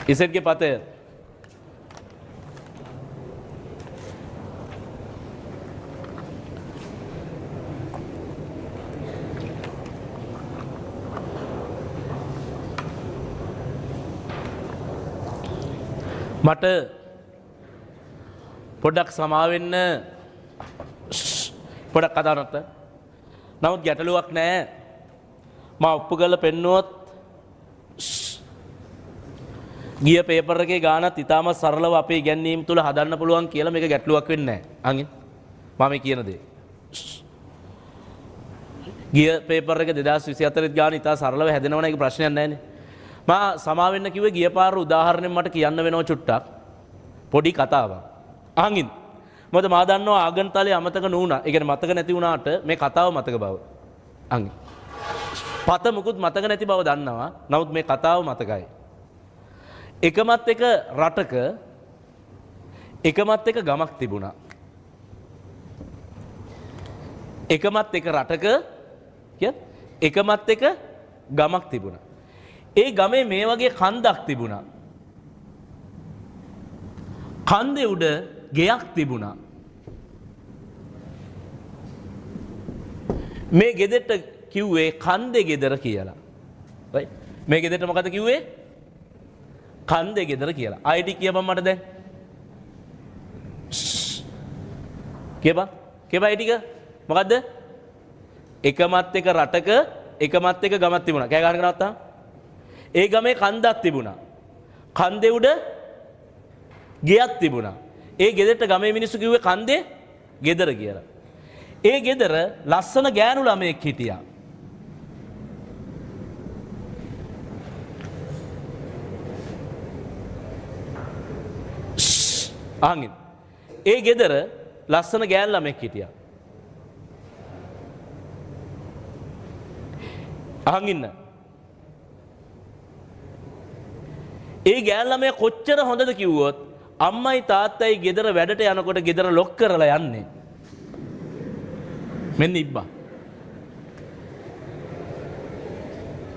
ඉසෙඩ්ගේ පතය. මට පොඩ්ඩක් සමා වෙන්න, පොඩක් කතා නැත්නම්. නමුත් ගැටලුවක් නෑ. මම ඔප්පු කරලා පෙන්නුවොත් ගිය පේපර් එකේ ගානත් ඉතාමත් සරලව අපේ ඉගැන්වීම් තුල හදන්න පුළුවන් කියලා මේක ගැටලුවක් වෙන්නේ නෑ. අංගින් මම මේ කියන දේ. ගිය පේපර් එක 2024 ගාන ඉතා සරලව හැදෙනවනේ, ඒක ප්‍රශ්නයක් නෑනේ. මා සමා වෙන්න කිව්වේ ගිය පාර උදාහරණයෙන් මට කියන්න වෙනව චුට්ටක් පොඩි කතාවක්. අහන් ඉන්න. මොකද මා දන්නවා ආගන්තලේ අමතක නුණා. ඒ කියන්නේ මතක නැති වුණාට මේ කතාව මතක බව. අහන් ඉන්න. පත මුකුත් මතක නැති බව දන්නවා. නමුත් මේ කතාව මතකයි. එකමත් එක රටක එකමත් එක ගමක් තිබුණා. එකමත් එක රටක එකමත් එක ගමක් තිබුණා. ඒ ගමේ මේ වගේ කන්දක් තිබුණා. කන්දේ උඩ ගෙයක් තිබුණා. මේ ගෙදරට කිව්වේ කන්දේ ගෙදර කියලා. රයිට්? මේ ගෙදරට මොකද කිව්වේ? කන්දේ ගෙදර කියලා. ආයෙ ටික කියපන් මට දැන්. කියපන්. කියපන් ඒ ටික. මොකද්ද? එකමත් එක රටක එකමත් එක ගමක් තිබුණා. කෑ ගහන කරා. ඒ ගමේ කන්දක් තිබුණා. කන්දේ උඩ ගෙයක් තිබුණා. ඒ ගෙදරට ගමේ මිනිස්සු කිව්වේ කන්දේ ගෙදර කියලා. ඒ ගෙදර ලස්සන ගෑනු ළමයෙක් හිටියා. අහන් ඉන්න. ඒ ගෙදර ලස්සන ගෑනු ළමයෙක් හිටියා. අහන් ඉන්න. ඒ ගෑනු ළමයා කොච්චර හොඳද කිව්වොත් අම්මයි තාත්තයි ගෙදර වැඩට යනකොට ගෙදර ලොක් කරලා යන්නේ. මෙන්න ඉබ්බා.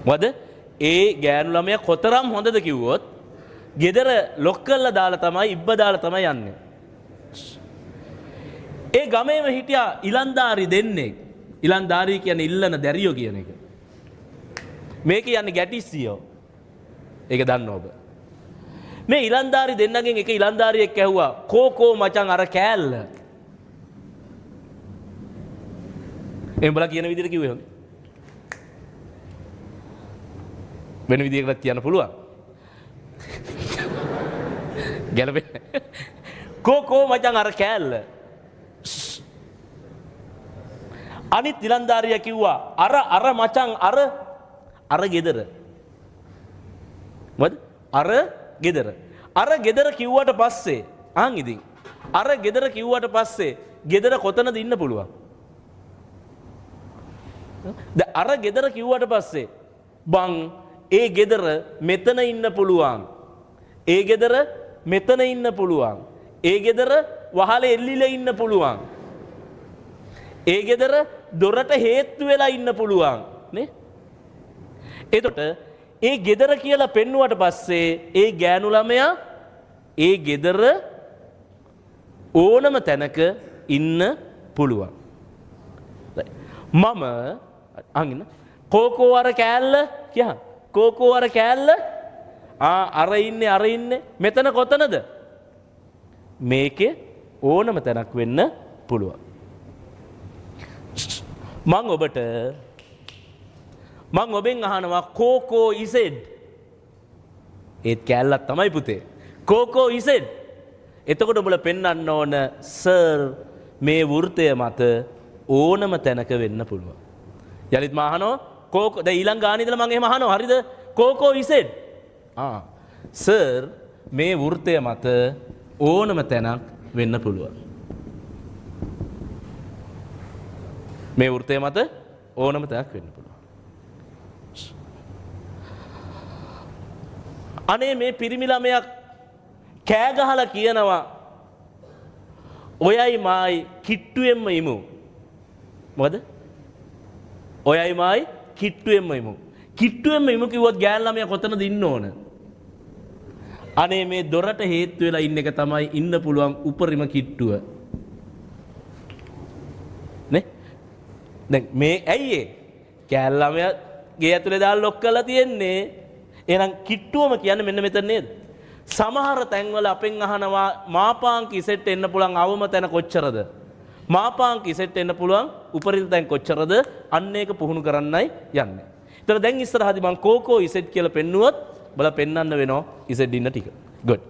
මොකද ඒ ගෑනු ළමයා කොතරම් හොඳද කිව්වොත් ගෙදර ලොක් කරලා දාලා තමයි ඉබ්බ දාලා තමයි යන්නේ. ඒ ගමේම හිටියා ඉලන්දාරි දෙන්නෙක්. ඉලන්දාරි කියන්නේ ඉල්ලන දැරියෝ කියන එක. මේ කියන්නේ ගැටිස්සියෝ. ඒක දන්න ඔබ. මේ ඉලන්දාරි දෙන්නගෙන් එක ඉලන්දාරියෙක් ඇහුවා කෝකෝ මචං අර කෑල්ල. එහෙනම් උඹලා කියන විදිහට කිව්වේ හොඳ. වෙන විදිහකට කියන්න පුළුවන්. ගැලපෙන්නේ. කෝකෝ මචං අර කෑල්ල. අනිත් ඉලන්දාරියා කිව්වා අර අර මචං අර අර ගෙදර. මොකද? අර ගෙදර. අර ගෙදර කිව්වට පස්සේ අහන් ඉතින් අර ගෙදර කිව්වට පස්සේ ගෙදර කොතනද ඉන්න පුළුවන්? දැන් අර ගෙදර කිව්වට පස්සේ බං ඒ ගෙදර මෙතන ඉන්න පුළුවන්. ඒ ගෙදර මෙතන ඉන්න පුළුවන්. ඒ ගෙදර වහලේ එල්ලිලා ඉන්න පුළුවන්. ඒ ගෙදර දොරට හේතු වෙලා ඉන්න පුළුවන් නේ? එතකොට ඒ ගෙදර කියලා පෙන්නුවට පස්සේ ඒ ගෑනු ළමයා ඒ ගෙදර ඕනම තැනක ඉන්න පුළුවන්. මම අහන් ඉන්න. කෝකෝ අර කෑල්ල කියහන්. කෝකෝ අර කෑල්ල ආ අර ඉන්නේ අර ඉන්නේ මෙතන කොතනද? මේකේ ඕනම තැනක් වෙන්න පුළුවන්. මං ඔබට මං ඔබෙන් අහනවා කෝකෝ ඉසෙඩ්. ඒත් කෑල්ලක් තමයි පුතේ. කෝකෝ ඉසෙඩ්. එතකොට ඔබලා පෙන්වන්න ඕන සර් මේ වෘත්තය මත ඕනම තැනක වෙන්න පුළුවන්. යලිත් මම අහනවා කෝකෝ දැන් ඊළඟ ගාන ඉඳලා මං එහෙම අහනවා හරිද? කෝකෝ ඉසෙඩ්. ආ සර් මේ වෘත්තය මත ඕනම තැනක් වෙන්න පුළුවන්. මේ වෘත්තය මත ඕනම තැනක් වෙන්න පුළුවන්. අනේ මේ පිරිමි ළමයා කෑ ගහලා කියනවා ඔයයි මායි කිට්ටුවෙන්ම ඉමු. මොකද? ඔයයි මායි කිට්ටුවෙන්ම ඉමු. කිට්ටුවෙන්ම ඉමු කිව්වොත් ගෑනු ළමයා කොතනද ඉන්න ඕන? අනේ මේ දොරට හේතු වෙලා ඉන්න එක තමයි ඉන්න පුළුවන් උපරිම කිට්ටුව. නේ? දැන් මේ ඇයි ඒ? කෑල් ළමයා ගේ ඇතුලේ දාලා ලොක් කරලා තියෙන්නේ. එහෙනම් කිට්ටුවම කියන්නේ මෙන්න මෙතන නේද? සමහර තැන්වල අපෙන් අහනවා මාපාංක ඉසෙට් එන්න පුළුවන් අවම තැන කොච්චරද? මාපාංක ඉසෙට් එන්න පුළුවන් උපරිම තැන් කොච්චරද? අන්න ඒක පුහුණු කරන්නයි යන්නේ. ඒතර දැන් ඉස්සරහදී මං කෝකෝ ඉසෙට් කියලා පෙන්නුවොත් බල පෙන්වන්න වෙනවා ඉසෙට් ඉන්න ටික. Good.